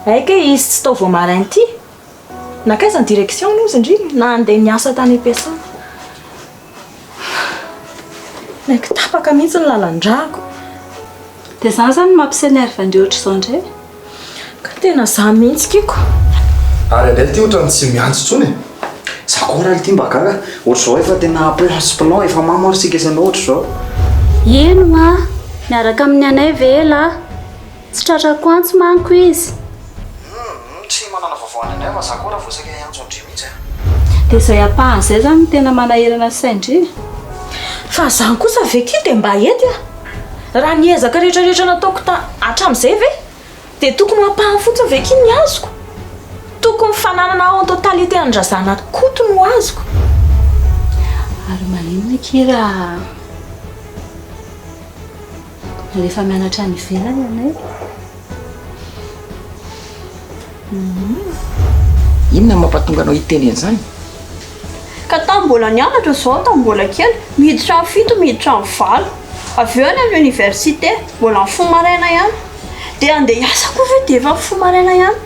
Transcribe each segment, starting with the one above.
Hay kay izy tsy tao vao maraina ity. Nankaiza ny direction ny ozy ndry na handeha niasa tany am-piasana. Naiky tapaka mihitsy ny lalan-drako. Dia izany izany no mampi-s'enerve an-dry ohatr'izao indray? Ka tena za mihitsy kiko. Ary indray ity ohatran'ny tsy miantso intsony e. Za koa raha ity mba gaga, ohatr'izao efa tena plan sy plan, efa mamo ary tsika isanao ohatr'izao. Eny hoa, miaraka amin'ny anay ve elah? Tsy tratrako antso manko izy. Humm, tsy manana vaovao any indray fa za koa raha vao saika hiantso an-dry mihitsy a. Dia izay ampahany izay izany no tena manahirana sain-dry e. Fa zany kosa ve ki dia mba hety a! Raha ny ezaka rehetra rehetra nataoko ta hatramin'izay ve dia tokony ho ampahany fotsiny ve ki ny azoko? Tokony fananana en totalité an-dRazanakoto no azoko. Ary maninona ki raha. Rehefa mianatra any ivelany ianay. Inona no mampatonga anao hiteny an'izany? Ka tamin'ny mbola nianatra izao, tamin'ny mbola kely, miditra amin'ny fito, miditra amin'ny valo. Avy eo any amin'ny université, mbola mifoha maraina ihany. Dia handeha hiasa koa ve dia efa mifoha maraina ihany.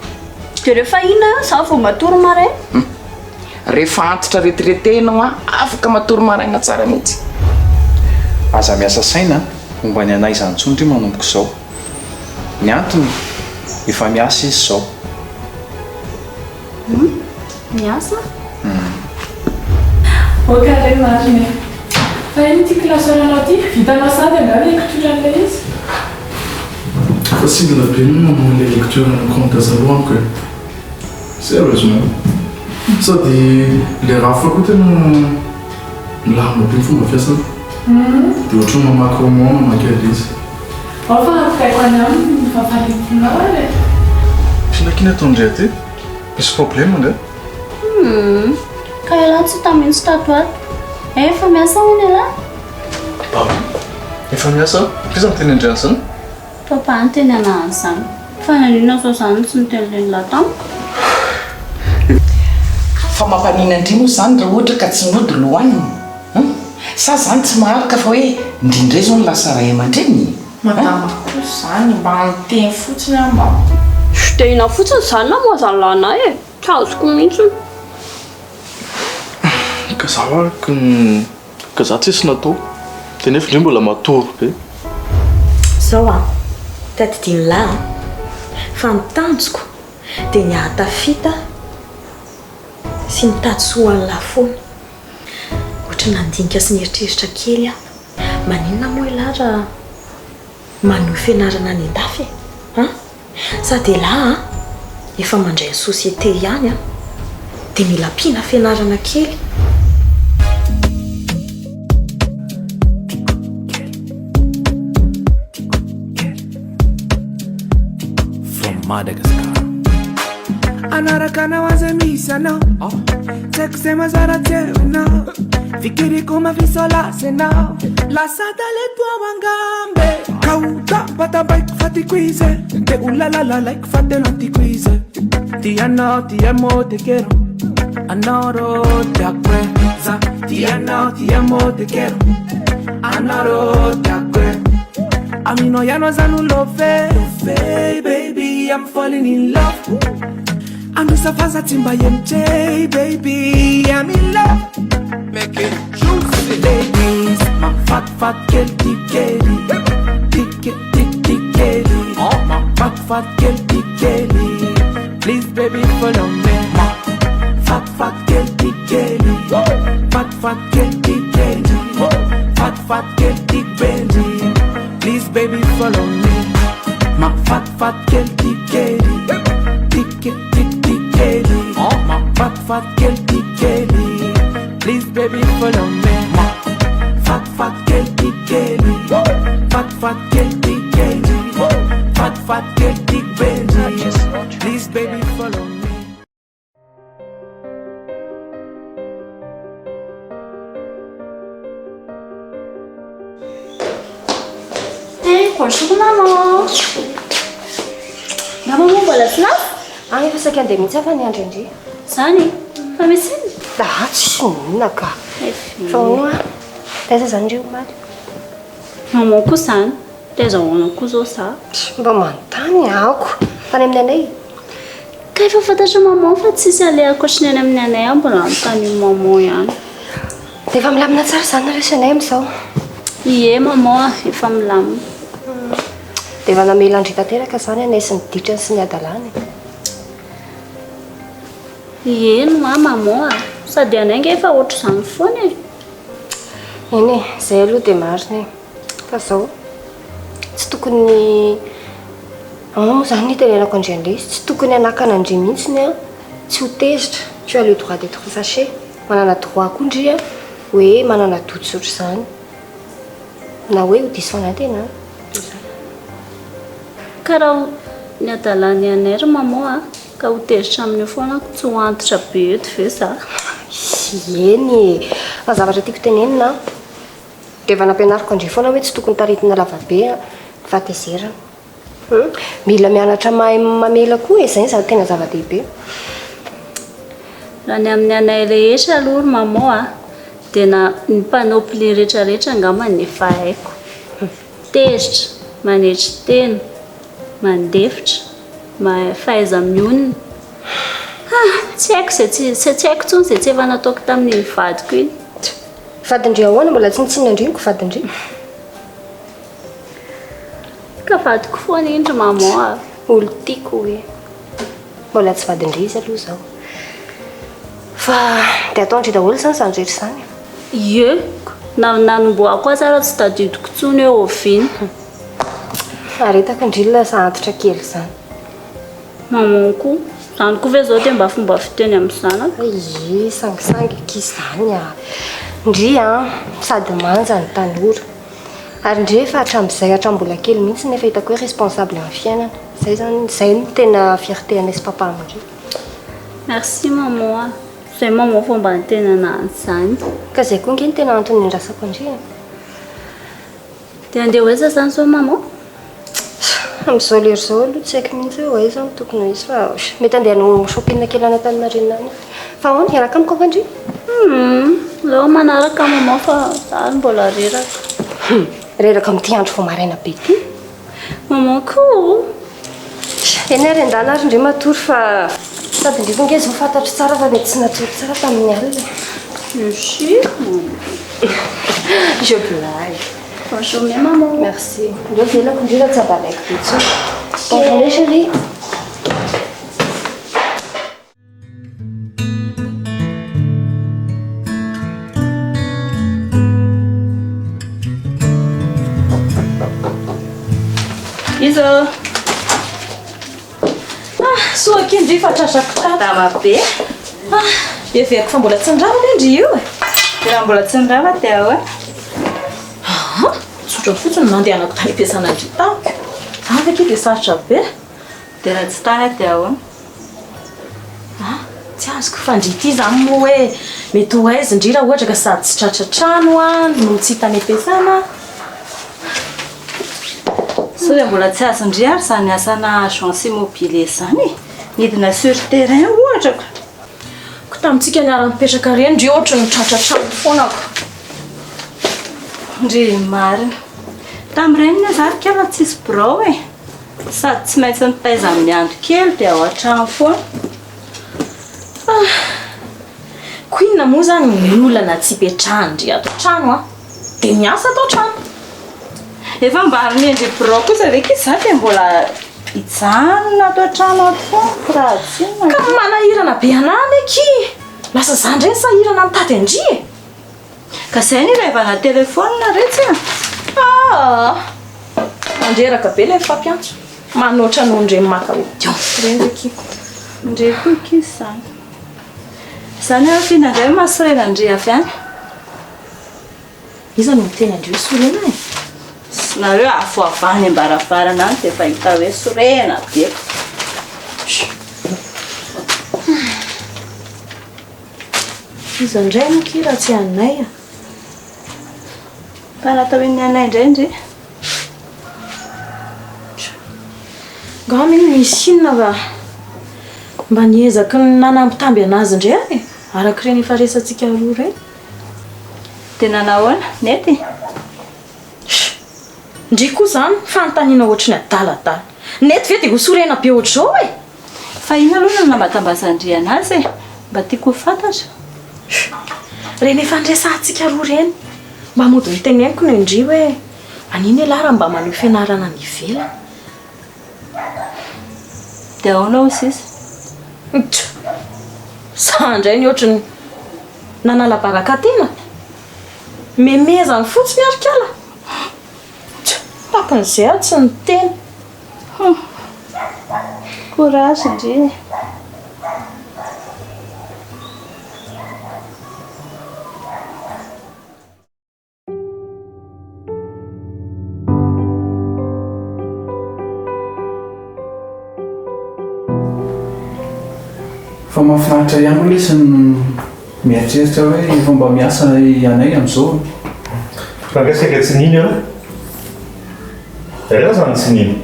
Dia rehefa inona ihany izaho vao matory maraina? Rehefa antitra retraité ianao an, afaka matory maraina tsara mihitsy. Aza miasa saina momba ny anay izany intsony ry manomboka izao. Ny antony, efa miasa izy izao. Hum, miasa? Hum. Ok re marina e. Fa inona ity classeur-nao ity? Vitanao sahady angaha ny lecture an'ilay izy? Facile be ny manao an'ilay lecture an'ny contes aloha amiko e. Sérieusement. Sady le Rapha koa tena milamina be ny fomba fiasany. Dia ohatran'ny mamaky roman mamaky an'ilay izy. Ao fa ampitaiko any aminy ny fahafaliam-ponao ary e. Inona akia ny ataon-dry aty? Misy problème angaha? Humm. Ka ialahy tsy hita mihitsy tato ato. Eh, efa miasa hono ialahy? Ah oui? Efa miasa aho? Iza niteny an-dry an'izany? Papa niteny anah an'izany. Fa naninona zao zany no tsy niteniteniny lahy tamiko? Fa mampanina ndry moa zany raha ohatra ka tsy nody lohaniny an! Sa zany tsy maharaka fa hoe ndry ndray zao no lasa ray aman-dreniny an! Madama kosa zany mba niteny fotsiny aho mba. Dia inona fotsiny izany namoazan'lah anah e? Tsy azoko mihitsy. Ka za hoa Ka za tsisy natao de nefa ndry mbola matory be. Zao an, tadidin'lah an, fa ny tanjoko dia ny hahatafita sy mitady soa ho an'lah foana. Ohatry ny nandinika sy nieritreritra kely aho, maninona moa elah raha manohy fianarana any an-dafy e? An? Sady elah an, efa mandray ny société ihany an, dia mila ampiana fianarana kely. From Madagascar. Anaraka anao aza misy anao Tsy haiko izay mazara tsy eo ianao Fikiriko mafisolasy ianao Lasa talento ao angamba e Ka ho tampatampaiko fa tiako izy e Te ho lalalalaiko fa tena tiako izy e Tia anao ti amo te quiero Anao tiako e Za tia anao ti amo te quiero Anao tiako e Aminao ihany aho za no love Love baby I'm falling in love Anosafaza tsy mba MJ baby I'm in love Make it juicy Ladies Mafatifaty kely ty kely Ty ke ty ty kely Mafatifaty kely ty kely Please baby follow me Mafatifaty kely ty kely Fatifaty kely ty kely Fatifaty kely ty bendy Please baby follow me Mafatifaty kely ty kely Ty ke ty ty kely Mafatifaty kely ty kely Please baby follow me Mafatifaty kely ty kely Fatifaty kely ty kely Fatifaty kely ty bendy Please baby follow me Hey, bonjour maman. Maman moa mbola tsy lasa? Ah, efa saika handeha mihitsy aho fa niandry an-dry. Zany? Fa misy inona? Ah, tsisy n'inona ka. Fa hono ah, taiza zany ry omaly? Maman koa zany, taiza hoana koa zao za? Mba manontany ako. Tany amin'ny anay? Ka efa fantatr'i maman fa tsisy aleha ankoatry ny any amin'ny anay aho mbola anontanian'i maman ihany. Dia efa milamina tsara izany nareo sy anay amin'izao? Ie maman a, efa milamina. Dia efa namela an-dry tanteraka izany anay sy ny ditrany sy ny hadalany e? Ie no a maman a, sady anay ange efa ohatr'izany foana e. Eny e, izay aloha dia marina e. Fa izao, tsy tokony, ahoana moa izany no hitenenako an-dry an'ilay izy, tsy tokony hanakana an-dry mihitsy an, tsy ho tezitra, tu as le droit d'être fâché, manana droit koa ndry an, hoe manana doute sy ohatr'izany, na hoe ho diso fanantenana. Ka raha ny hadalan'i anay ry maman a, ka ho tezitra amin'io foana aho, tsy ho antitra be eto ve za? Eny e! Fa ny zavatra tiako tenenina an, dia efa nampianariko an-dry foana hoe tsy tokony taritina lavabe ny fahatezerana. Hum, mila mianatra mahay mamela koa e, izay no tena zava-dehibe. Raha ny amin'ny anay rehetra aloha ry maman a, dia na ny panoplie rehetrarehetra angamba no efa haiko. Tezitra, manetry tena, mandefitra, mahay fahaiza-mionona. Ah, tsy haiko izay tsy tsy haiko intsony izay tsy efa nataoko tamin'iny vadiko iny. Vadin-dry ahoana? Mbola tsinontsinona an-dry iny ko vadin-dry. Ka vadiko foana iny ry maman a. Olon-tiako hoe. Mbola tsy vadin-dry izy aloha izao. Fa dia ataon-dry daholo izany izany rehetra izany? Ie, na nanombohako azy ara tsy tadidiko intsony hoe oviana. Aretako ndry lasa antitra kely izany. Maman koa, izany koa ve izao dia mba fomba fiteny amin'ny zanaka? Ie, sangisangy akia izany a. Ndry an, sady manja no tanora. Ary ndry efa hatramin'izay hatramin'ny mbola kely mihitsy nefa hitako hoe responsable amin'ny fiainana. Izay izany, izay no tena fierté anay sy papa amin-dry. Merci maman a. Izay maman vao mba niteny anah an'izany. Ka izay koa ange no tena antony niandrasako an-dry e. Dia andeha ho aiza izany izao maman? Amin'izao lera izao aloha tsy haiko mihitsy hoe ho aiza no tokony ho izy fa mety andeha hanao shopping kely any Antaninarenina any aho. Fa ahoana, hiaraka amiko va ndry? Humm, aleo manaraka maman fa za ary mbola reraka. Humm, reraka amin'ity andro vao maraina be ity? Maman koa ô! Eny ary andana ary ndry matory fa sady ndry koa ange izao fantatro tsara fa mety tsy natory tsara tamin'ny alina e. Merci maman. Je blague. Bonne journée maman. Merci. Aleo avelako ndry raha tsy adalaiko be intsony. Bonne journée chérie. Iza? Ah, soa akia ndry fa tratrako tato. Dama be. Ah, heveriko fa mbola tsy nirava anie ndry io e. Dia raha mbola tsy nirava dia ahoana? Aha, tsotra fotsiny nandehanako tany am-piasana ndry tamiko. Zany ve akia dia sarotra be? Dia raha tsy tany aho dia ahoana? Ah, tsy azoko fa ndry ity izany moa hoe mety ho aiza ndry raha ohatra ka sady tsy tratra trano aho no tsy hita any am-piasana. Sao dia mbola tsy azon-dry ary izany asana agence immobilier izany e? Midina sur terrain ohatra ko. Ko tamintsika niara-nipetraka ireny ndry ohatry ny tratra trano foana ko. Ndry marina. Tamin'ireny anie za ry kala tsisy birao e. Sady tsy maintsy mitaiza amin'ny andro kely dia ao an-trano foana. Ah! Ko inona moa izany ny olana tsy ipetrahan-dry ato an-trano an? Dia miasa ato an-trano. Efa mba nomendry birao kosa ve k'isy za dia mbola hijanona ato an-trano ato foana raha tsy inona. Ka manahirana be anah anie akia e! Lasa za indray no sahirana mitady an-dry e! Ka zay no ilaivana telephone retsy a! Ah! Mandreraka be ilay mifampiantso. Manoatra noho ireny maka audience ireny ry akia. Ndry koa akia izany. Izany ary Fina indray no mahasorena an-dry avy any. Iza no miteny an-dry hoe sorena e? Nareo afo avy any am-baravarana any dia efa hita hoe sorena be. Iza indray moa akia raha tsy anay a? Fa natao inona anay indray ndry? Ngah mino misy inona fa mba niezaky ny nanambitamby anazy indray aho e! Araka ireny efa resatsika roa ireny. Dia nanahoana? Nety? Ndry koa izany fanontaniana ohatry ny adaladala. Nety ve dia ho sorena be ohatr'izao e? Fa inona aloha no nambatambazan-dry anazy e? Mba tiako ho fantatra. Ireny efa niresahantsika roa ireny. Mba mody noteneniko ny an-dry hoe maninona ialahy raha mba manohy fianarana any ivelany. Dia ahoana hoy sisa? Tch! Za indray ny ohatry ny nanala baraka tena. Memezany fotsiny ary kala. Tch! Takon'izay aho tsy niteny. Hum! Courage ndry e! Fa mahafinaritra ihany aloha lesy ny mieritreritra hoe efa mba miasa anay amin'izao. Fa angaha saika tsy nino ianao? Ianao izany tsy nino?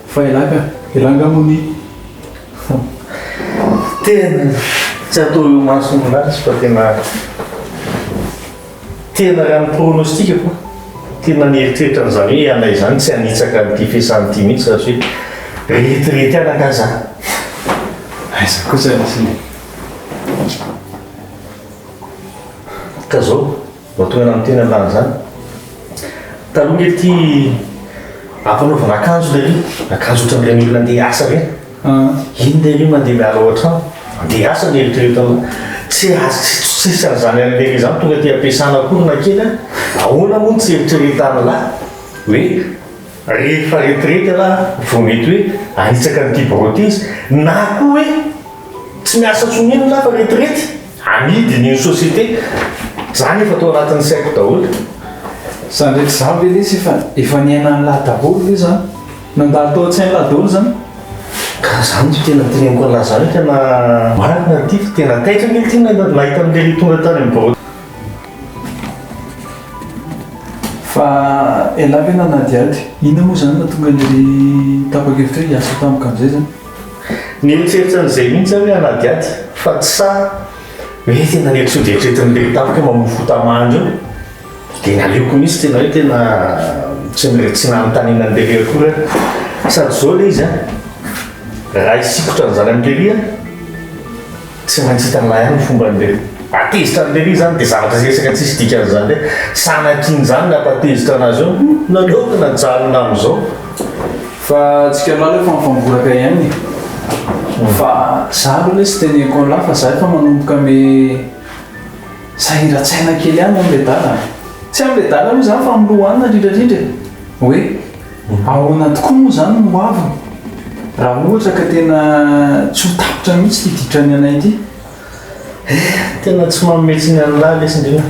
Fa elah ka, elah angaha moa nino? Tena tsy atao eo imason'ny ratsy fa tena tena raha ny pronostic-ko tena nieritreritra an'izany hoe ianay izany tsy hanitsaka an'ity fiasana ity mihitsy raha tsy hoe retirety any angaha za. Aiza kosa lesy e. Ka zao. Vao tonga nanoteny an'lany izany. Taloha nge ity ampanaovana akanjo lery, akanjo ohatran'ireny olona andeha hiasa ireny. Iny lery mandeha miala ao an-trano, andeha hiasa ny eritreretinao. Tsy azo tsy tsisy an'izany an'i lery izany tonga aty am-piasana akory na kely an. Ahoana moa no tsy eritreretan'lah hoe rehefa retirety ialahy vao mety hoe hanitsaka an'ity birao ity izy na koa hoe Tsy miasa intsony iny lah fa retraite, amidiny iny société, zany efa tao anatin'ny saiko daholo. Zany rehetra zany ve lesy efa efa niainan'lah daholo ve zany? Nandalo tao an-tsain'lah daholo zany? Ka zany no tena teneniko an'lah zany hoe tena marina ity fa tena taitra nge ity nahita an'lery tonga tany amin'ny birao. Fa elah ve nanadihady? Inona moa zany nahatonga an'lery tapa-kevitra hoe hiasa tampoka amizay zany? Nieritreritra an'izay mihitsy aho hoe hanadihady fa tsy sahy hoe tena le sao dia eritreretin'ny lery tampoka hoe mamoa fota-mandry eo dia naleoko mihitsy tena hoe tena tsy tsy nanontaniana an'i lery akory aho. Sady izao ilay izy an, raha hisikotra an'izany amin'i lery aho, Tsy maintsy hitan'lahy ihany ny fomban'i Lery. Hatezitra an'i Lery izany dia zavatra resaka tsisy dikany izany indray. Sanatria izany ny hampatezitra anazy eo. Hum, naleoko najanona amin'izao. Fa tsika roa aloha efa mifamboraka ihany e. Fa za aloha lesy teneniko an'lah fa za efa manomboka me sahiran-tsaina kely ihany amin'ilay dada. Tsy amin'ilay dada aloha izany fa amin'ny lohanina indrindra indrindra e. Hoe. Ahoana tokoa moa izany ny hoaviny raha ohatra ka tena tsy ho tapitra mihitsy ity ditran'ny anay ity? Eh, tena tsy manome tsiny an'lah lesy ndry a.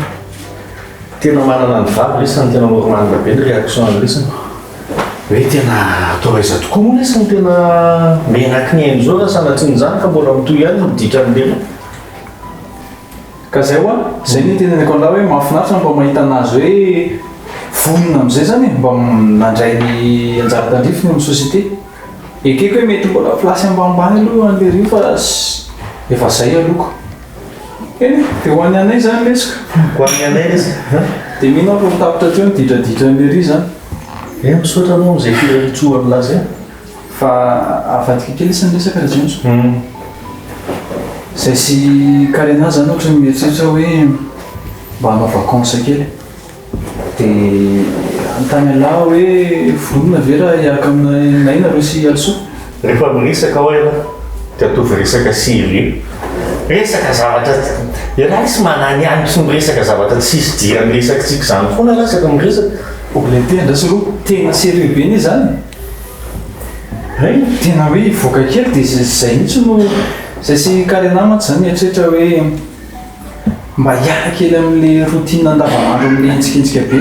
Tena manana ny vavy lesy ny tena normal be ny réaction an'i lesy. Hoe tena atao aiza tokoa moa lesy ny tena menaky ny ainy zao raha sanatrian'izany ka mbola mitohy ihany ny ditran'i lery. Ka zay hoa, zay ny itenenako anlah hoe mahafinaritra mba mahita anazy hoe vonona amizay zany e, mba nandray ny anjara tandrifiny eo amin'ny société. Ekeko hoe mety mbola place ambanimbany aloha an'i lery io fa efa zay aloha ko. Eny e, dia ho an'ny anay zany lesy ka. Ho an'ny anay lesy an. Dia mino aho fa ho tapitra hatreo ny didradidran'i lery zany. Eh, misaotra anao amin'izay firariantsoa an'lah zay. Fa avadika kely lesy ny resaka Rajaonjo. Zay sy Karena zany ohatran'ny mieritreritra hoe mba hanao vacances kely. Dia hanontany an'lah aho hoe vonona ve raha hiaraka aminay nareo sy Alisoa? Rehefa miresaka hoa ialahy dia ataovy resaka sérieux. Resaka zavatra, ialahy tsy mananihany tsy miresaka zavatra tsisy idiran'ny resakitsika izany foana ialahy isaky ny miresaka. Oblete andraso aloha, tena sérieux be anie izany e. Hay, tena hoe hivoaka kely dia izay izay mihitsy no izay sy Karena mantsy izany mieritreritra hoe mba hiala kely amin'ilay routine andavanandro amin'ilay henjikenjika be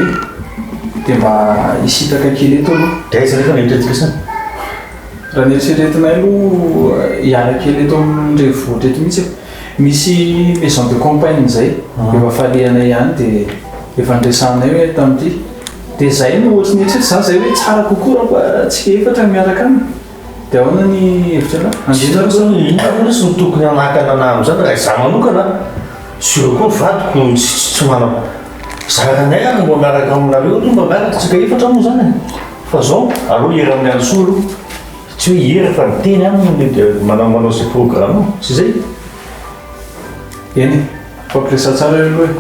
dia mba hisintaka kely eto aloha. Dia aiza nefa ny eritreretintsika? Raha ny eritreretinay aloha hiala kely eto amin'ny renivohitra eto mihitsy e. Misy maison de campagne izay efa falehanay ihany dia efa niresahanay hoe tamin'ity. Dia zay no ohatry ny eritreritra zany zay hoe tsara kokoa raha mba tsika efatra no miaraka any. Dia ahoana ny hevitra anao? Andeha nareo sa? Inona moa lesy no tokony hanakana anah amin'izany raha izaho manokana sur koa ny vadiko tsy tsy manam zaranay ary mba miaraka aminareo aloha mba miaraka tsika efatra moa zany e. Fa zao aleo hiera amin'ny Alisoa aloha. Tsy hoe i Hery efa niteny aminy ny manao manao izay programme io, tsy izay? Eny e, fampiresaha tsara io aloha e.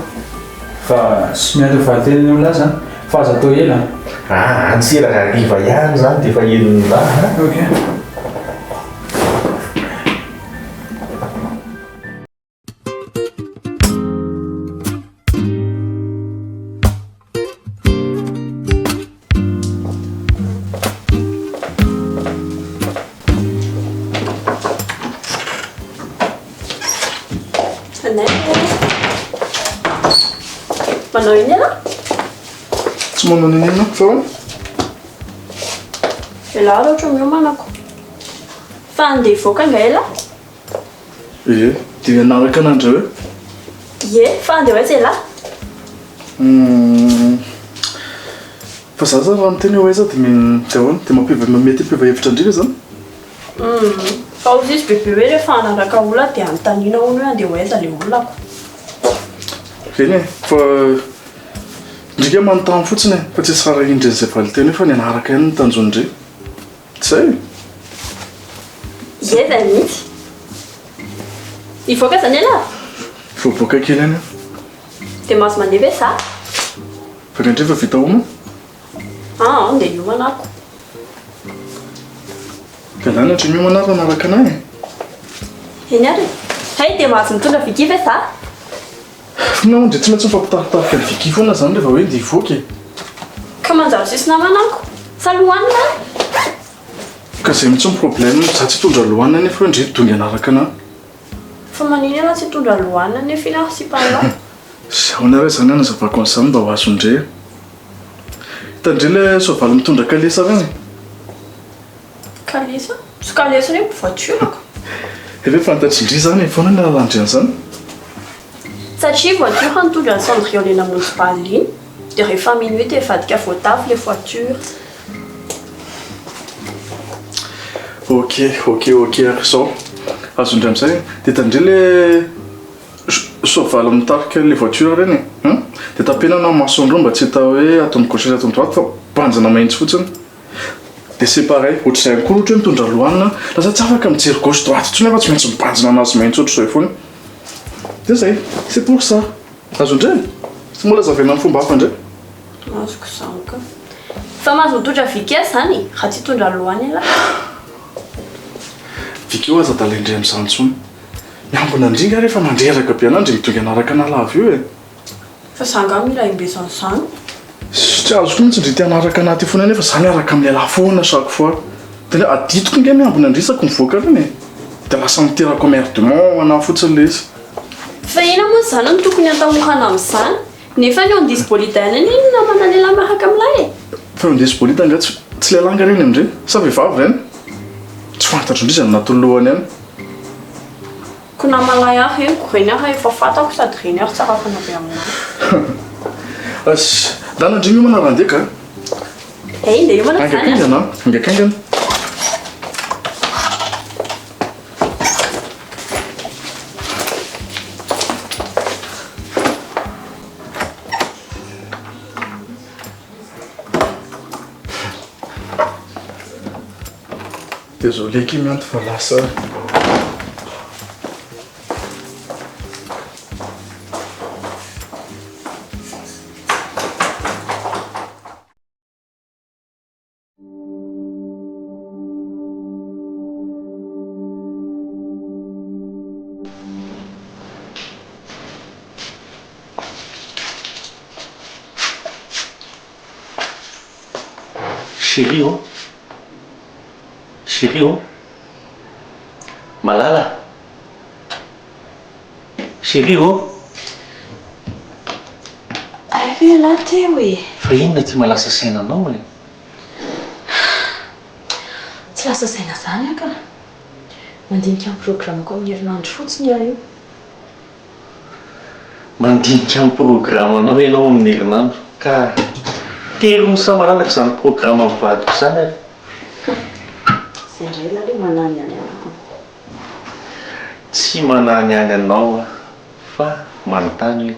Fa tsy miandry ny valin-tenin'ny olona aza an. Fa aza atao ela an. Ah, tsy ela raha hariva ihany izany dia efa henon'ny lahy an. Ok. Manao inona ianao? Tsy manao n'inon'inona fa ahoana? Elah loatra miomanako. Fa andeha hivoaka angaha elah? Ie, dia hanaraka anandreo e. Ie, fa andeha ho aiza elah? Hum, fa za zany raha miteny hoe ho aiza dia dia ahoana? Dia mampiova mety hampiova hevitra ndry ve zany? Hum, fa hozy izy bebe hoe rehefa hanaraka olona dia anontaniana hono hoe andeha ho aiza ilay olona ko. Eny e, fa ndry nge manontany fotsiny e, fa tsisy raharahian-dry an'izay valinteny eo fa ny hanaraka ihany no tanjon-dry. Zay e! Ie zay mihitsy. Hivoaka zany elah? Voaboaka kely any aho. Dia mahazo mandeha ve za? Fa ndry efa vita homana? Aa, ndeha hiomana ako. Dia alana ndry miomana ary hanaraka anah e! Eny ary e! Hay dia mahazo mitondra Vicky ve za? F'inona moa ndry tsy maintsy mifampitaritarika an'i Vicky foana zany rehefa hoe ndeha hivoaka e! Ka manjary tsisy namana amiko. Sa lohanina an? Ka zay mihitsy ny problème, za tsy hitondra lohanina nefa hoe ndry dongy hanaraka anah. Fa manino ianao tsy hitondra lohanina nefa iny aho sipanao? Ahoana re zany hanazavako an'izany mba ho azon-dry e? Hitan-dry ilay soavaly mitondra kalesa ireny e? Kalesa? Tsy kalesa anie voiture ko. Efa fantatry ndry zany e, foana ny alalàndry an'izany. Satria voiture nitondra an'i Cendrillon namonjy bal iny, dia rehefa minuit dia hivadika voatavo le voiture. Ok, ok, ok ary izao azon-dry amin'izay e, dia hitan-dry le soavaly mitarika le voiture ireny e, hum, dia tapenana ny mason'ireo mba tsy hita hoe ato amin'ny gauche sy ato amin'ny droite fa banjina mahitsy fotsiny. Dia c'est pareil, ohatr'izay ihany koa ohatra hoe mitondra lohanina, lasa tsy afaka mijery gauche droite intsony aho fa tsy maintsy mibanjina anazy mahitsy ohatr'izao foana. Dia zay, c'est pour ça. Azo indray e? Tsy mbola azavaina amin'ny fomba hafa indray. Azoko izany ka. Fa mahazo mitondra Vicky aho izany e, raha tsy hitondra lohany ialahy. Vicky io aza adala indray amin'izany intsony. Miambina an-dry nga rehefa mandreraka be anah ndry midongy hanaraka anah lava io e. Fa za angaha mila imbetsany izany? Tsy azoko mihitsy ndry te hanaraka anah ty foana nefa za miaraka amin'ny lehilahy foana chaque fois. Tena hoe adidiko nge miambina ndry isaky mivoaka reny e. Dia lasa miteraka emmerdement ho anah fotsiny le izy. Fa inona moa izany no tokony atahorana amin'izany? Nefa ny Ondis Bolida ihany anie no namana lehilahy miaraka amin'ilay e! Fa Ondis Bolida angaha tsy tsy lehilahy angaha reny amindry? Sa vehivavy reny? Tsy fantatro ndry izay natoloany any. Ko namalahy ahy reniko, reny aho efa fatako sady reny aho tsara fanahy be aminahy. As, Dana ndry miomana raha andeha ka. Hey, ndeha hiomana zany a. Haingankaingana an, haingankaingana. Désolé Kimianto fa lasa. Chérie ô! Chérie ô! Malala! Chérie ô! Hay ve ialahy teo e? Fa inona ity mahalasa saina anao e? Tsy lasa saina izany aho ka. Mandinika ny programako amin'ny herinandro fotsiny aho io. Mandinika ny programanao ianao amin'ny herinandro ka tery sa malalaka izany programan'ny vadiko izany ary. Izay indray ialahy ilay mananihany anah. Tsy mananihany anao aho fa manontany hoe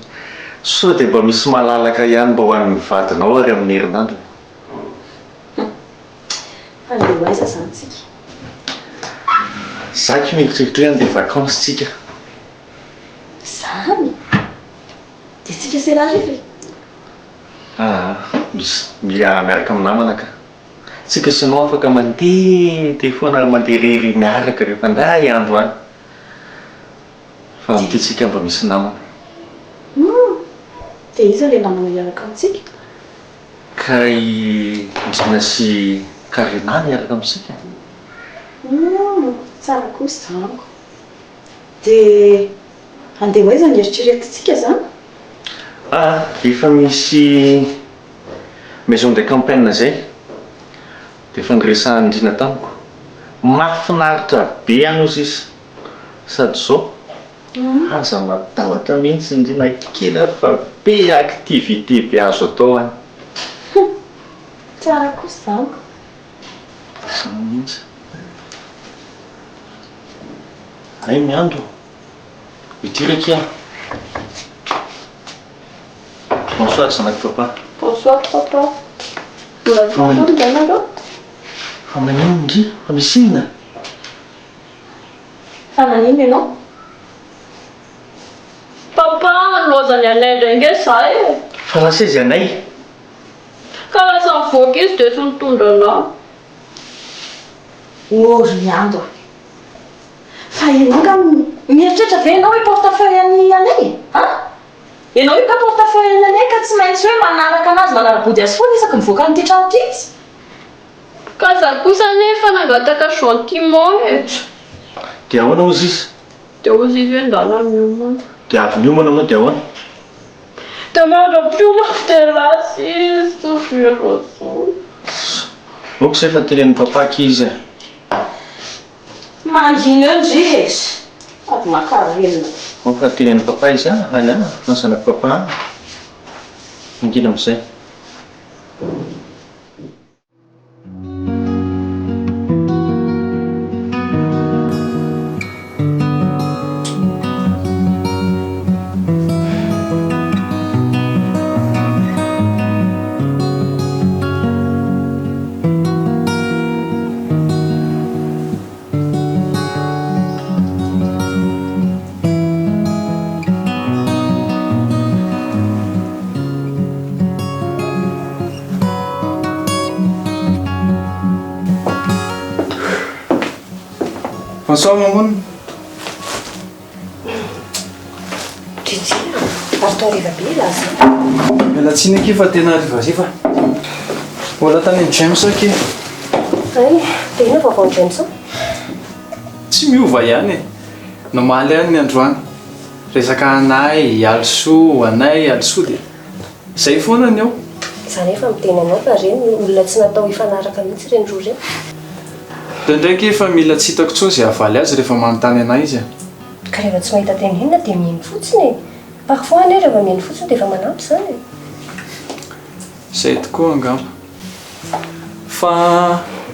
sao dia mba misy malalaka ihany mba ho an'ny vadinao ary amin'ny herinandro e? Fa andeha ho aiza izany tsika? Za ki mieritreritra hoe handeha vacances tsika. Zany? Dia tsika sy elah rery e? Aa, misy mila miaraka amin'ny namana ka. Tsika sy enao afaka mandehandeha foana ary mandeha irery miaraka rehefa indray andro any. Fa amin'ity tsika mba misy namana. Humm! Dia iza ilay namana hiaraka amintsika? Ka i Ndrina sy Karina no hiaraka amintsika. Humm! Tsara kosa izany ko. Dia handeha ho aiza ny eritreretintsika izany? Ah! Efa misy maison de campagne izay dia efa niresahan'i Ndrina tamiko. Mahafinaritra be any hozy izy. Sady izao, aza matahotra mihitsy ndry na kely ary fa be activité be azo atao any. Hum! Tsara kosa izany ko. Izany mihitsy. Hay miandry ô. Ity ry akia. Bonsoir zanak'i papa. Bonsoir papa. Mbola tsy matory ve nareo? Fa maninona ndry? Fa misy inona? Fa naninona ianao? Papa, nilaozan'i Anay indray ange za e! Fa lasa izy Anay? Ka lasa nivoaka izy dia tsy nitondra anah. Oh ry Ando a! Fa ianao angaha mieritreritra ve ianao hoe porte-feuille an'i Anay e? An? Ianao io ka porte-feuille an'i Anay ka tsy maintsy hoe manaraka anazy manara-body azy foana isaky mivoaka an'ity trano ity izy? Ka za kosa anie efa nangataka gentiment e. Dia ahoana hozy izy? Dia hozy izy hoe ndana miomana. Dia avy niomana anao dia ahoana? Dia mandra-piomako dia lasa izy, tsy velona intsony. Ok izay fa tenenin'i papa akia izy e. Mangina eo ndry e! Sady makarelina. Ok fa tenenin'i papa izy an, any an, fa ny zanak'i papa an. Mangina amin'izay. Bonsoir Mamoun. Gigi a, ary toa hariva be ialahy izany. Miala tsiny akia fa tena harivariva. Mbola tany amin'i James akia. Hay, dia inona vaovaon'i James ao? Tsy miova ihany e. Nomaly ihany ny androany. Resaka anay, Alisoa, anay, Alisoa dia izay foana ny ao. Za nefa miteny anao fa reny olona tsy natao hifanaraka mihitsy ireny roa ireny. Indraindray akia efa mila tsy hitako intsony izay havaly azy rehefa manontany anay izy e. Ka rehefa tsy mahita tenenina dia mino fotsiny e. Parfois anie rehefa mino fotsiny dia efa manampy izany e. Izay tokoa angamba. Fa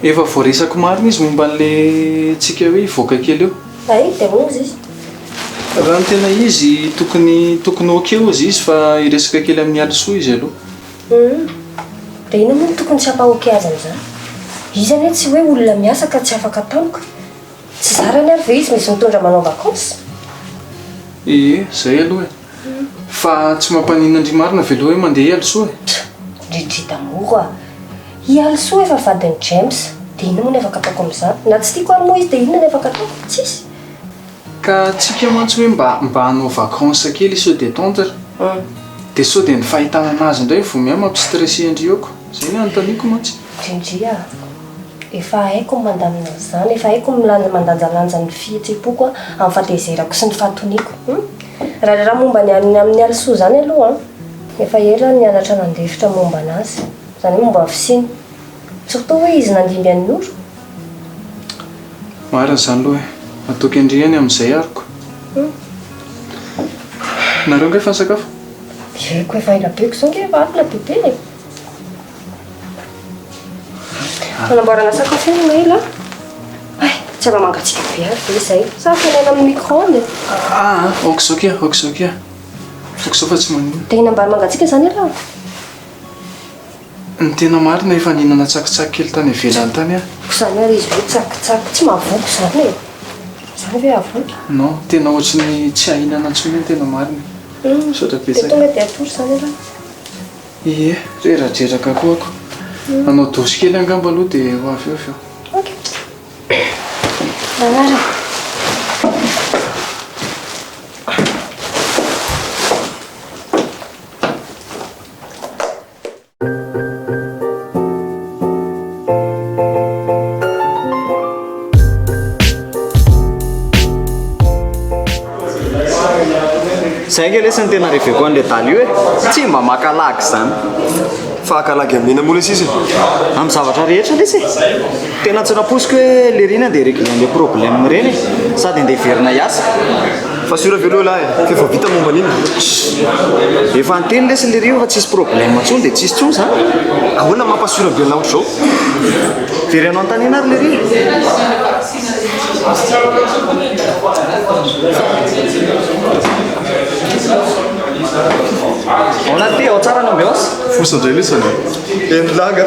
efa voaresako marina izy momba an'ilay tsika hoe hivoaka kely eo. Hay, dia ahoana ozy izy? Raha ny tena izy tokony tokony ok ozy izy fa hiresaka kely amin'i Alisoa izy aloha. Hum. Dia inona moa no tokony tsy hampa ok azy amin'izany? Izy anie tsy hoe olona miasa ka tsy afaka tampoka. Tsy zarany ary ve izy misy mitondra manao vacances? Ie, izay aloha e. Fa tsy mampaninona an-dry marina ve aloha hoe mandeha i Alisoa e? Ry dry d'amour a! I Alisoa efa vadin'i James, dia inona moa ny afaka ataoko amin'izany? Na tsy tiako ary moa izy dia inona ny afaka ataoko? Tsisy! Ka tsika mantsy hoe mba mba hanao vacances kely hi se détendre, dia sao dia ny fahitana anazy indray vao miha mampi-stresser an-dry eo ko! Izay ny anontaniako mantsy. Ndry a! Efa haiko ny mandamina an'izany, efa haiko ny milanja mandanjalanja ny fihetseham-poko amin'ny fahatezerako sy ny fahatoniako. Hum. Raha raha momba ny amin'ny amin'i Alisoa izany aloha an, efa ela aho nianatra nandefitra momba an'azy, izany hoe momba ny fisiany. Surtout hoe izy nandimby an'i Noro. Marina izany aloha e. Matoky an-dry any amin'izay ary ko. Hum. Nareo angaha efa nisakafo? Ie ko efa ela be ko izao ange efa alina bebe e. Fanamboarana sakafo iny no ela. Hay, tsy mba mangatsiaka be ary ve izay? Sa hafanaina amin'ny micro-ondes? Ah, ok izao kia, ok izao kia. Ok izao fa tsy maninona. Dia hinam-bary mangatsiaka izany ialahy? Ny tena marina efa nihinana tsakitsaky kely tany ivelany tany aho. Izany ary izy hoe tsakitsaky, tsy mahavoky izany e. Izany ve havoky? Non, tena ohatry ny tsy ahinana intsony ny tena marina e. Misaotra Dia betsaka. tonga dia hatory izany ialahy? Ie, reradreraka koa ako. Hanao douche kely angamba aloha dia ho avy eo avy eo. Ok. Manaraka. Zay ange lesy ny tena reveko an'le dala io e! Tsy mba maka lagy zany. Fa haka lagy amin'inona moa lesy izy e? Amin'ny zavatra rehetra lesy e! Tena tsy nampoiziko hoe lery iny andeha hi-regler an'le problème ireny e! Sady andeha hiverina hiasa. Fa sûr ve aloha lahy fa efa vita momba an'iny? Efa niteny lesy lery io fa tsisy problème intsony dia tsisy intsony zany. Ahoana mampa sûr be anao ohatr'izao? Vereno anontaniana ary lery e! Ahoana ty? Ao tsara ny ambiance? Fosa indray lesy e! Eny lahy nga!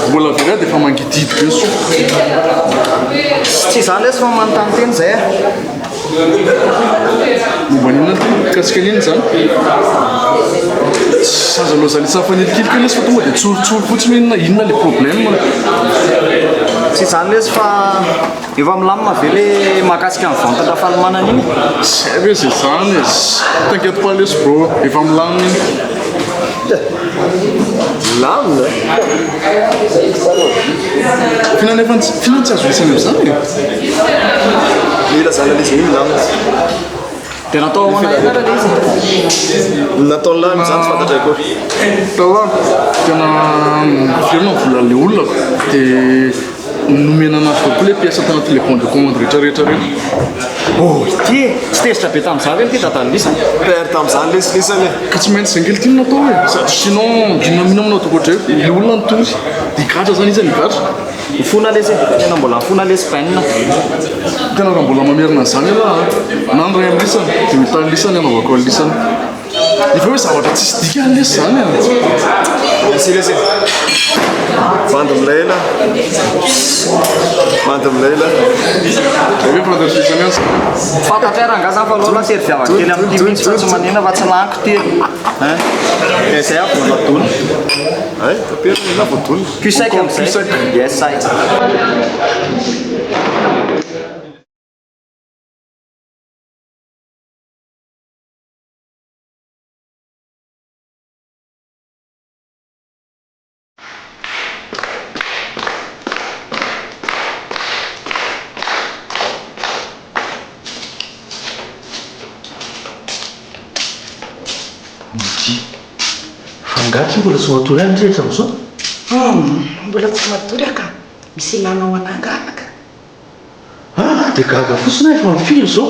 Mbola very aho dia efa mangidihidy be ny sofiko. Tsy izany lesy fa manontany tena izay ah. Momba an'inona ty? Mikasika an'inona izany? Aza aloha zany fanilikilika lesy fa tonga dia tsoritsory fotsiny hoe inona inona le problème. Tsy izany lesy fa efa milamina ve le mahakasika ny vente Rafalimanana iny? Zay ve zay zany e! T'inquiète pas lesy bro, efa milamina iny. Milamina? F'inona nefa f'inona tsy azo resahina amin'izany e? Le ilazana an'izy hoe milamina. Dia natao ahoana ihany ary ilay izy? Ny nataon'ny lahy amin'izany tsy fantatray akory. Tao tena miverina ny volan'ilay olona ko. Dia nomena anazy daholo koa ilay pièce tanatin'ilay bon de commande rehetra rehetra ireny. Oh ity e! Tsy tezitra be tamin'izaho ve ity dadan'i lisany? Père tamin'izany lesy lisany e! Ka tsy maintsy zay kely ity no natao e! Sady sinon inona inona moa no ataoko ohatr'izay? Ilay olona nitory dia higadra zany izy higadra. Mifona lesy e! Tena mbola mifona lesy Ben. Tena raha mbola mamerina an'izany ialahy an! Na ny ray amin'lisany dia mitaly lisany hanaovako an'lisany. Efa hoe zavatra tsisy dikany lesy zany an! Merci lesy e! Bandy milay elah! Bandy milay elah! Zay ve fantatr'i lisany azy? Fantatray rangahy zany fa aleo aloha serviava kely amin'ity mihitsy fa tsy manina fa tsy laniko ity e! Hein! Dia zay aho vao nadona. Hay, taperina elah vao donina. Cul sec amin'izay. Yes I. Mody. Fa angaha akia mbola tsy matory ihany ndry hatramin'izao? Humm, mbola tsy matory aho ka. Misy ilana ho anah angaha anaka? Ah, dia gaga fotsiny aho efa amin'ny firy izao?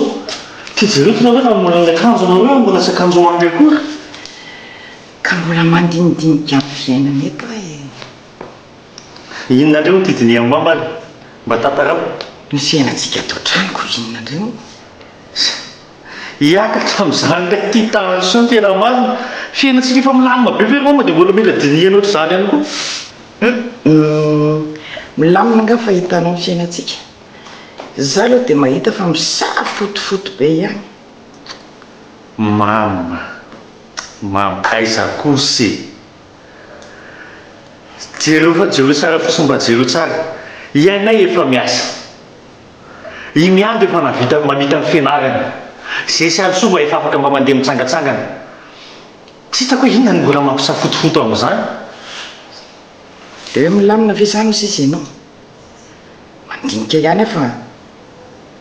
Ty jereo ty nareo raha mbola ny akanjonareo ary mbola tsy akanjo hohaniny akory. Ka mbola mandinidinika ny fiainana eto aho e. Inona indray no tidinihan'i mama ary? Mba tantarao. Ny fiainantsika ato an-trano ko inona indray moa? Hiakatra amin'izany indray ity tension tena marina. Fiainantsika efa milamina be ve ry mama dia mbola mila dinihana ohatr'izany ihany koa? Humm milamina angaha fahitanao ny fiainantsika? Za aloha dia mahita fa misafotofoto be ihany. Mama, mama, aiza kosa e? Jereo fa jereo tsara fotsiny mba jereo tsara. I ainay efa miasa. I Miando efa navita mamita ny fianarany. Zay sy Alisoa mba efa afaka mba mandeha mitsangatsangana. Tsy hitako hoe inona no mbola mampisafotofoto amin'izany. Dia hoe milamina ve izany hoy sisa ianao? Mandinika ihany aho fa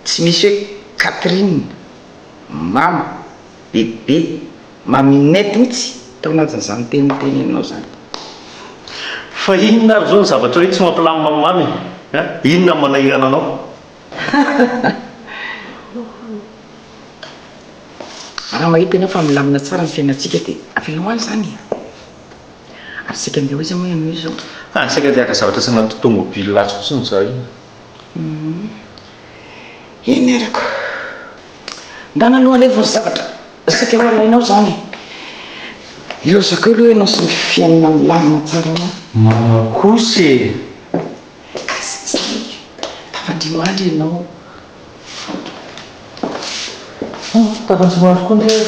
tsy misy hoe Catherine, Mama, Bebe, Maminette mihitsy tao anatin'izany teny noteneninao izany. Fa inona ary izao ny zavatra hoe tsy mampilamina an'i Mamy e? An? Inona no manahirana anao? Raha mahita ianao fa milamina tsara ny fiainantsika dia avelao any izany e! Ary saika andeha ho aiza moa ianao izao? Ah, saika andeha haka zavatra tsy anaty tomobile ato fotsiny izaho iny. Hum. Eny arako. Ndana aloha alefa ny zavatra saika ho alainao izany e. Ilaozako eo aloha ianao sy ny fiainana milamina tsara ao. Mama kosa e! Ka izay. Tafandria mandry ianao. Tapany somary koa ndry.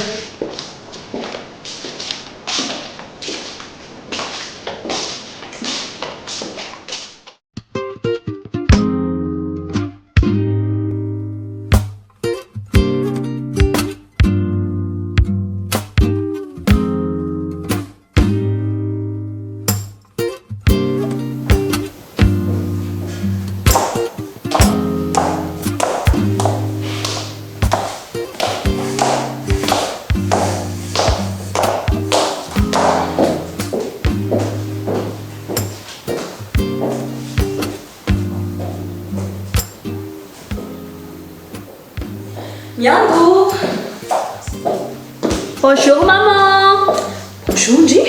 Miango! Bonjour maman! Bonjour ndry!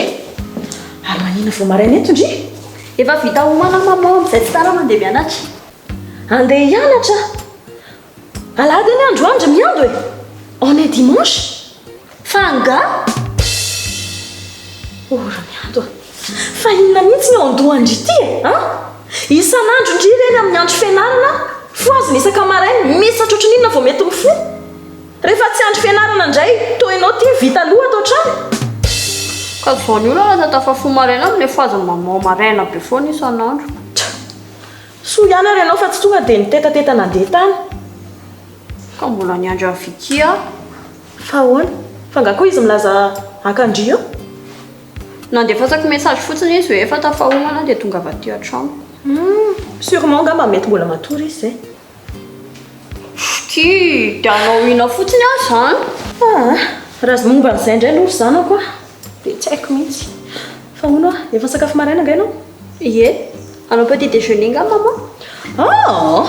Ary manina vao maraina eto ndry? Efa vita omana maman amin'izay tsy tara mandeha mianatra. Andeha hianatra? Alahady anie androany ry Miando e! On est dimanche! Fa angaha? Oh ry Miando a! Fa inona mihitsy ny ao an-dohan-dry ity e? An? Isan'andro ndry ireny amin'ny andro fianarana, fohazina isaka maraina, mihisatra ohatran'ny inona vao mety mifoha? Rehefa tsy andro fianarana indray, toa ianao ity vita aloha ato an-trano? Ka izao ny olana lasa tafafoha maraina amin'ilay fohazin'i maman maraina be foana isan'andro. Tcha! Soa ihany ary ianao fa tsy tonga dia nitetateta nandeha tany. Ka mbola niandry an'i Vicky aho. Fa ahoana? Fa angaha koa izy milaza haka an-dry eo? Nandefasako message fotsiny izy hoe efa tafahomana dia tongava aty an-trano. Humm, sûrement angamba mety mbola matory izy izay. Vicky, dia hanao inona fotsiny aho izany? Aa, raha momba an'izay indray aloha ry zanako a, dia tsy haiko mihitsy. Fa hono hoa, efa nisakafo maraina angaha ianao? Ie, hanao petit déjeuner angaha maman? Aa,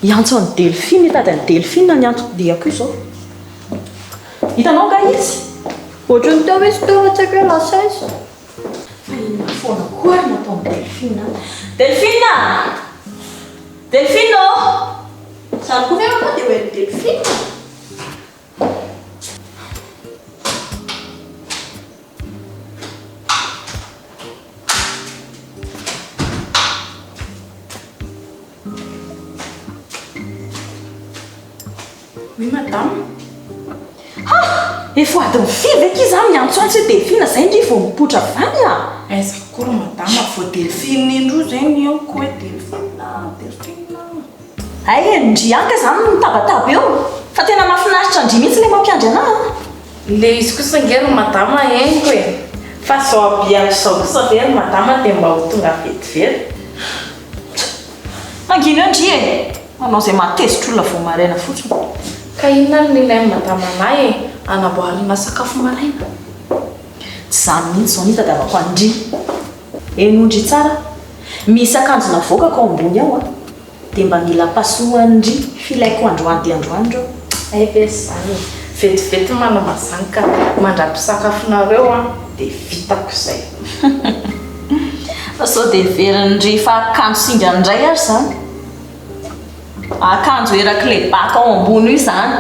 hiantso an'i Delphine, hitady an'i Delphine ny anton-diako io izao. Hitanao angaha izy? Ohatran'ny teo izy teo fa tsy haiko hoe lasa aiza. Fa inona foana koa ary no ataon'i Delphine an? Delphine a! Delphine ô! Izany koa ve maman dia ho hain'i Delphine? Oui madame. Ha! Efa ho adin'ny firy ve akia za miantsoantso hoe Delphine zay ndry vao mipoitra avy any a! Aiza koa ry madama vao Delphine indroa zay ny henoko hoe Delphine a, Delphine a. Hay e, ndry ihany kay zany no mitabataba eo! Fa tena mahafinaritra ndry mihitsy ilay mampiandry anah a! Le izy kosa ange ry madama henoko e! Fa zao habillage zao kosa ve ry madama dia mba ho tonga vetivety? Mangina eo ndry e! Manao izay mahatezitra olona vao maraina fotsiny. Ka inona no ilain'i madama anah e? Anamboarana sakafo maraina? Tsy izany mihitsy izao no itadiavako an-dry. Henoy ndry tsara, misy akanjo navoakako ao ambony ao an! Dia mba mila pasohan-dry filaiko androany dia androany ireo. Hay ve izany e! Vetivety manao an'izany ka mandra-pisakafonareo an dia vitako izay. Fa sao dia heverin'ndry fa akanjo singa indray ary izany? Akanjo erak'ilay baka ao ambony io izany.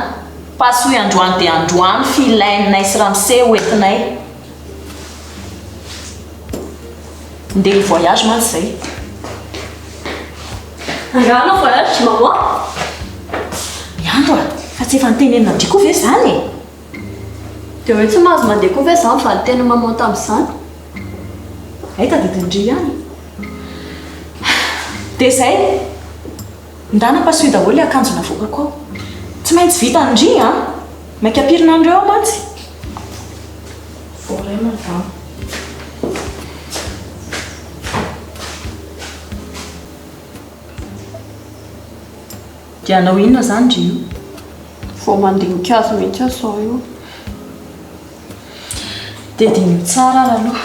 Pasoy androany dia androany filainay sy ramose ho entinay. Ndeha hi-voyage mantsy izay. Angaha hanao voyage ry maman? Miandro a! Fa tsy efa notenenina an-dry koa ve izany e? Dia hoe tsy mahazo mandeha koa ve izany valin-tenin'i maman tamin'izany? Hay tadidin-dry ihany. Dia izay. Ndana pasoy daholo ilay akanjo navoakako ao. Tsy maintsy vitan-dry an! Maika ampirina an'ireo aho mantsy. Voaray madama. Dia hanao inona izany ndry io? Vao mandinika azy mihitsy aho izao io. Dia diniho tsara ary aloha.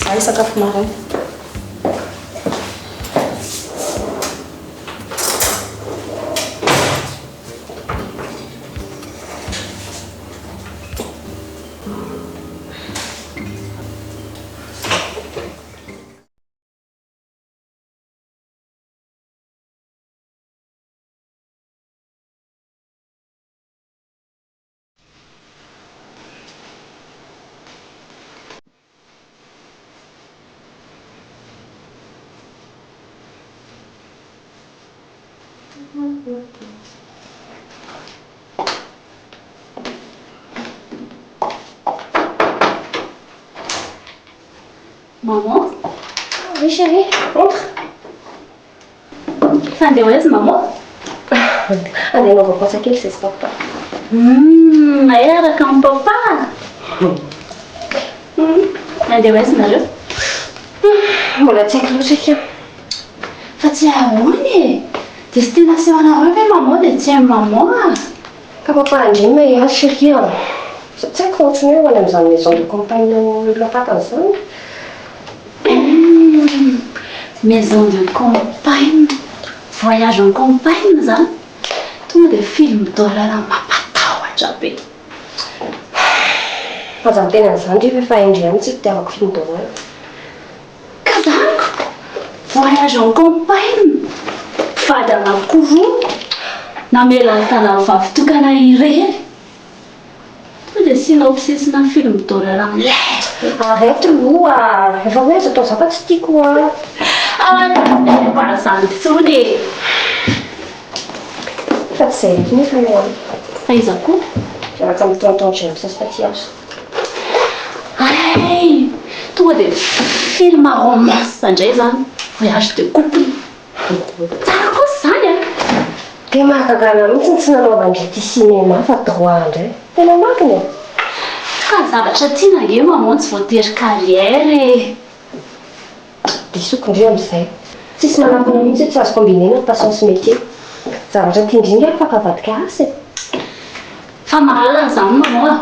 Za hisakafo maraina. Maman? Oui chérie, entre. Fa andeha ho aiza maman? Andeha hanao vacances kely izay sy papa. Humm, hay araka an'i papa. Andeha ho aiza nareo? Mbola tsy haiko loatra akia. Fa tsy ahoana e! Destination anareo ve maman dia tsy hain'i maman ah! Ka papa andria mahay azy chérie a! Tsy haiko fa ohatran'ny hoe ho any amin'izany maison de campagne an'ny olona fantany izany. Humm! Maison de campagne! Voyage en campagne izany? Tonga dia film d'horreur mampatahotra be. Aza miteny an'izany ry fa efa hain-dry ihany tsy fitiavako film d'horreur. Ka zany ko! Voyage en campagne! Mpivady anankiroa namela ny tanàna vavy tokana irery. Tonga dia synopsis-na film d'horreur milay be. Arrête aloha a! Efa hoe aza atao zany fa tsy tiako an! Aza mba zany intsony e! Fa tsy izay irery nefa no an! Fa iza koa? Miaraka amin'i tonton James sy Taty Azo. Hay! Tonga dia film romance indray izany, voyage de couple. Tsara kosa izany an! Dia mahagaga anah mihitsy ny tsy nanaovan-dry ity cinéma fa droit indray. Tena marina e! Fa ny zavatra tiana ange maman tsy voatery carrière e! Disoko ndry amin'izay. Tsisy manakona mihitsy hoe tsy azo combiner-na ny passion sy métier. Zavatra tian-dry nge afaka avadika asa e! Fa marina izany maman a!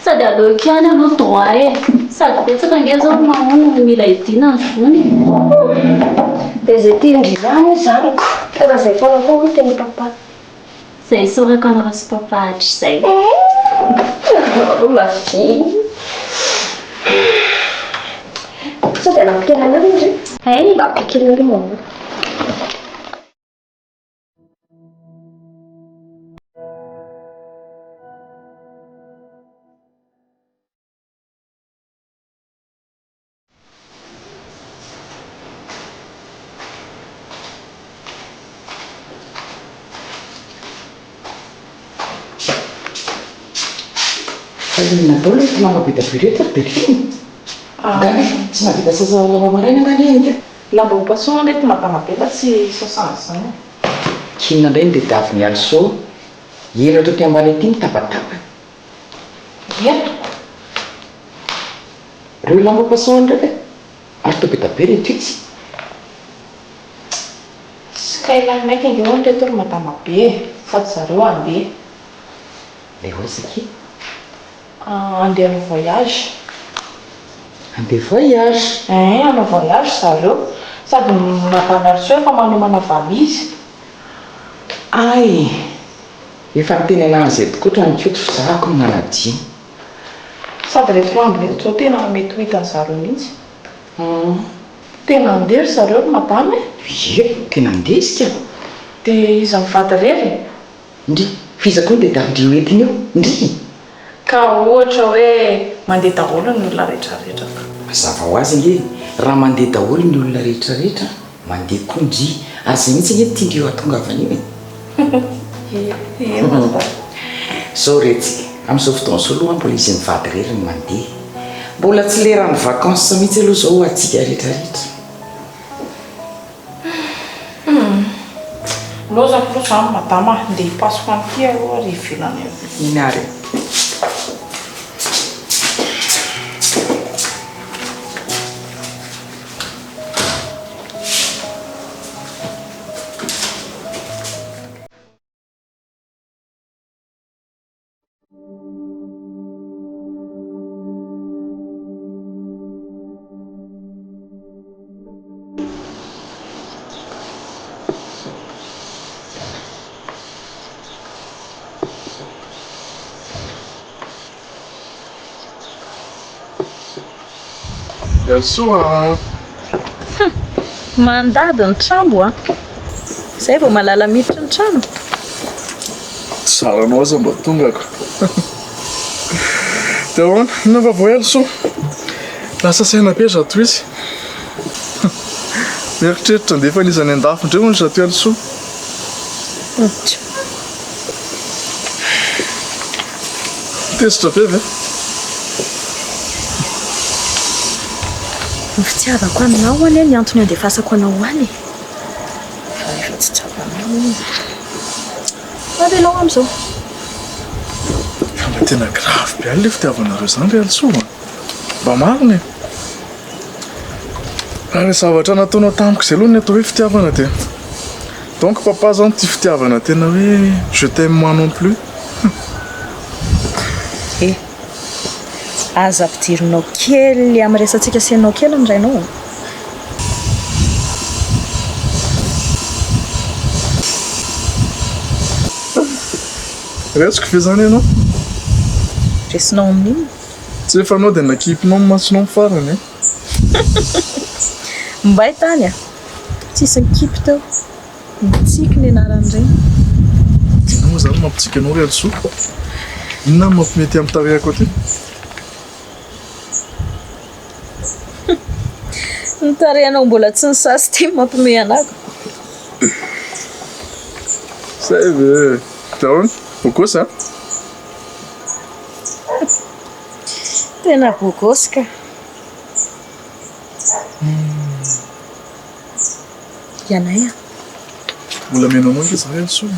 Sady aleoko ihany aloha droit e! Sady betsaka ange izao ry maman no mila hidiana ny zony e! Dia izay tian-dry ihany io izany ko! Tena izay foana koa hono tenin'i papa. Izay isaorako anareo sy papa hatrizay. Oh ma fille! Sao dia hanampy kely anareo ndry? Hay! Hanampy kely anareo maman. Fa inona daholo ireto lamba be dia be ireto ry Berthine? Angaha tsy nahavita sasa lamba maraina angaha anie ingahy? Lamba ho pasohana ireto madama be fa tsy sasana izany e. K'inona indray no tadiavin'i Alisoa? Elatra aty ambany aty mitabataba. Ireto? Ireo lamba pasohana ireo ve? Ary toa be dia be ireto itsy. Tsy ka ilany maika ange hono ireto ry madama be e! Sady zareo handeha. Andeha ho aiza akia? Handeha hanao voyage. Handeha voyage? Ein, hanao voyage zareo. Sady madame Harisoa efa manomana valise. Hay! Efa niteny anah an'izay tokoa hatrany Koto fa za ako no nanadino. Sady reto lamba reto zao tena mety ho hitan'ny zareo mihitsy. Hum. Tena handeha ry zareo ry madame e! Ie, tena handeha izy ka! Dia iza mivady irery e? Ndry! F'iza koa no tadiavin-dry ho entiny eo? Ndry! Ka ohatra hoe mandeha daholo ny olona rehetrarehetra ka. Mazava ho azy ange e! Raha mandeha daholo ny olona rehetrarehetra, mandeha koa ndry! Ary izay mihitsy ange no tian-dry hahatongavana io e! Ie mazava. Zao re tsika, amin'izao fotoana izao aloha mbola izy mivady irery no mandeha. Mbola tsy leran'ny vacances mihitsy aloha izao ho antsika rehetrarehetra. Humm. Lozako aloha izany madama a! Ndeha hipasoka an'ity aloha ary ivelany eo. Iny ary e. Soa a! Mandady ny trambo a! Zay vao malala miditra ny trano. Tsy zaranao aza mba tongako. Dia ahoana? Inona vaovao Elsoa? Lasa saina be zato izy. Mieritreritra handefa an'iza any an-dafy indray hono zato Elsoa. Tezitra be ve? Ny fitiavako anao anie ny antony andefasako anao any e. Fa rehefa tsy tsapanao iny. Avelao amin'izao. Fa mba tena grave be any le fitiavanareo zany ry Alisoa a! Mba marina e! Raha le zavatra nataonao tamiko izay aloha ny atao hoe fitiavana dia donc papa zany tia fitiavana tena hoe je t'aime moi non plus. Eh! Aza ampidirinao kely amin'ny resatsika sy ianao kely ny rainao a! Resiko ve zany ianao? Resinao amin'inona? Tsy efa anao dia nakipinao ny masonao ny farany e! Mbay tany a! Tsisy nikipy teo. Nitsiky ny anaran'ireny. Inona moa izany no mampitsiky anao ry Alisoa? Inona no mampimety amin'ny tarehiko aty? Ny tarehinao mbola tsy nisasa ity no mampiomehy anah ko. Zay ve? Dia ahoana? Beau gosse a? Tena beau gosse ka. Ianay a. Mbola mihaino anao ange za Elsoa e.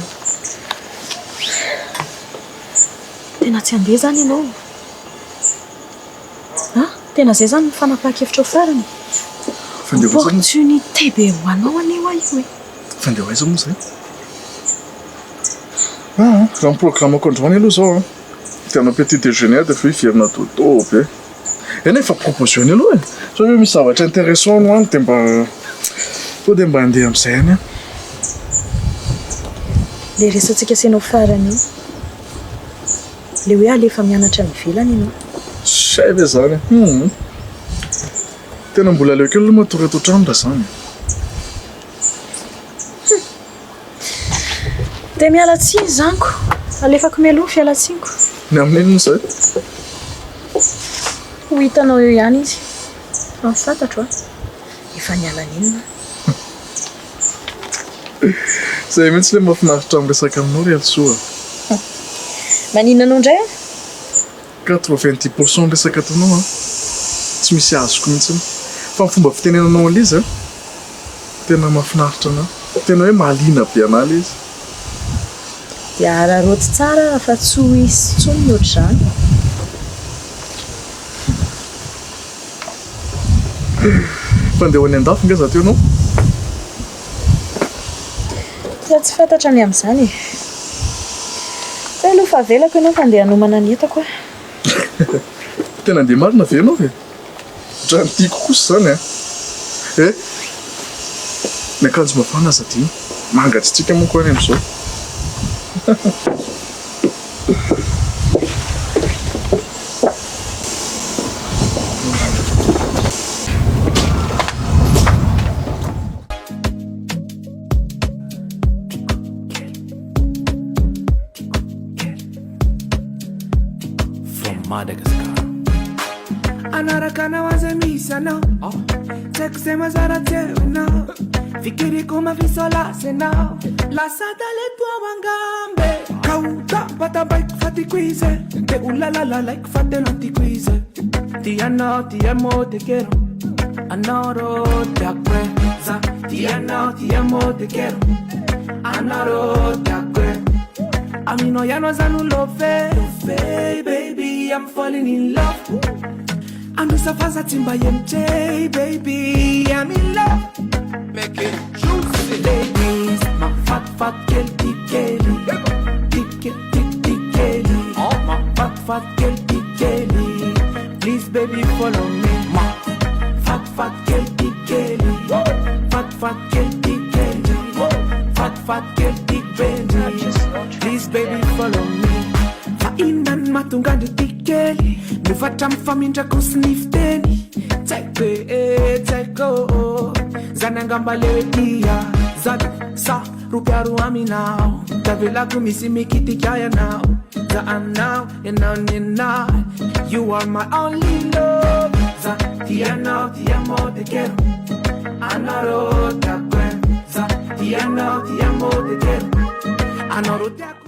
Tena tsy handeha izany ianao? A? Tena izay izany ny fanapahan-kevitrao farany? Fa ndeha ho aiza moa? Opportunité be ho anao anie hoa io e. Fa ndeha ho aiza moa izay? Aa, raha ny programme-ko androany aloha izao an, dia hanao petit déjeuner dia avy eo hiverina dodo be. Eny e, fa proposeo any aloha e! Sao hoe misy zavatra intéressant any ho any dia mba tonga dia mba handeha amin'izay any aho. Ilay resatsika sy ianao farany iny. Ilay hoe alefa mianatra any ivelany ianao. Zay ve izany e? Hum. Tena mbola aleo kely aloha matory ato an-trano raha izany e. Hum. Dia miala tsiny izany ko. Alefako mialoha ny fialan-tsiniko. Ny amin'ny inona izay? Ho hitanao eo ihany izy. Fa ny fantatro an, efa niala nenina aho. Izay mihitsy ilay mahafinaritra miresaka aminao ry Alisoa a. Maninona anao indray an? 90 pourcent ny resaka ataonao an, tsy misy azoko mihitsy. Fa ny fomba fitenenanao an'ilay izy an, tena mahafinaritra anà. Tena hoe mahaliana be anà ilay izy. Dia araraoty tsara fa tsy ho hisy intsony ny ohatr'izany. Fa ndeha ho any an-dafy nga za teo ianao? Mbola tsy fantatra ny amin'izany e. Zay aloha fa avelako ianao fa andeha hanomana ny entako aho. Tena andeha marina ve ianao e? Ohatran'ny tiako kosa izany an! Eh! Ny akanjo mafana aza adino. Mangatsiatsiaka manko any amin'izao. From Madagascar. Anaraka anao aza misy anao Tsy haiko izay mazara tsy eo ianao Fikiriko mafisolasy ianao Lasa talento ao angambe Kaoda batabaiko fa tiako izy De olalalalaiko fa tena tiako izy Ti anao ti amo te quiero Anao rô tiako e Za ti anao ti amo te quiero Anao rô tiako e Aminao ihany aza no love Love baby I'm falling in love Androsa fa tsy mba MJ baby I'm in love Make it juicy. Ladies Mahafatifaty kely ty kely Tiky tiky ty kely Mahafatifaty kely ty kely Please baby follow me Mahafatifaty kely ty kely Fatifaty kely ty kely Fatifaty kely ty baby Please baby follow me Fa inona no mahatonga andry ty kely Mivatra amin'ny famindrako sy ny fiteny Tsy haiko e, tsy haiko Zany angamba le hoe tia Zany sa ropiaro aminao Tavelako misy mikitika ianao Za aminao, ianao ny anahy You are my only love Za tia anao, ti amo, te quiero Anao rô tiako e Za tia anao, ti amo, te quiero Anao rô tiako.